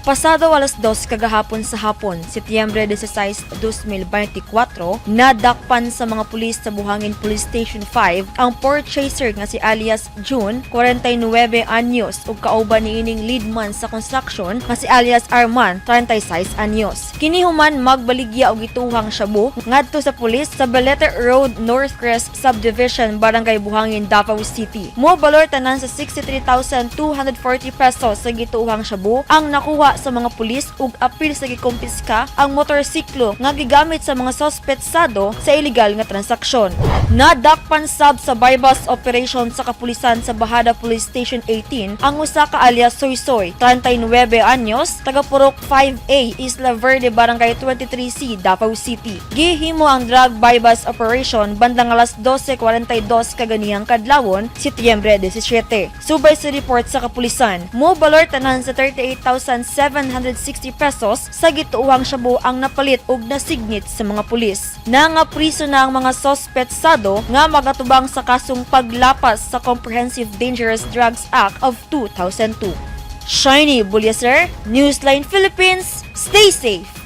Pasado alas 2 kagahapon sa hapon, Setyembre 16, 2024, nadakpan sa mga pulis sa Buhangin Police Station 5 ang purchaser nga si alias June, 49 anyos, ug kauban niining leadman sa construction nga si alias Arman, 36 anyos. Kini human magbaligya og gituohang shabu ngadto sa pulis sa Balete Road, Northcrest Subdivision, Barangay Buhangin, Davao City. Mobalor tanan sa 63,240 pesos sa gituohang shabu ang nakuha sa mga pulis ug apil sa gikumpiska ang motorsiklo nga gigamit sa mga sospetsado sa illegal nga transaksyon. Nadakpan sab sa buy-bust operation sa kapulisan sa Bajada Police Station 18 ang usa ka alias Soysoy, 39 anyos, taga Purok 5A, Isla Verde, Barangay 23C, Davao City. Gihimo ang drug buy-bust operation bandang alas 12:42 kaganihang kadlawon, Setyembre 17. Subay sa report sa kapulisan, mobalor tanan sa 38,760 pesos sa gituohang shabu ang napalit og nasignit sa mga pulis. Nangapriso na ang mga sospetsado nga magatubang sa kasong paglapas sa Comprehensive Dangerous Drugs Act of 2002. Shiny Bulyaser, Newsline Philippines, stay safe!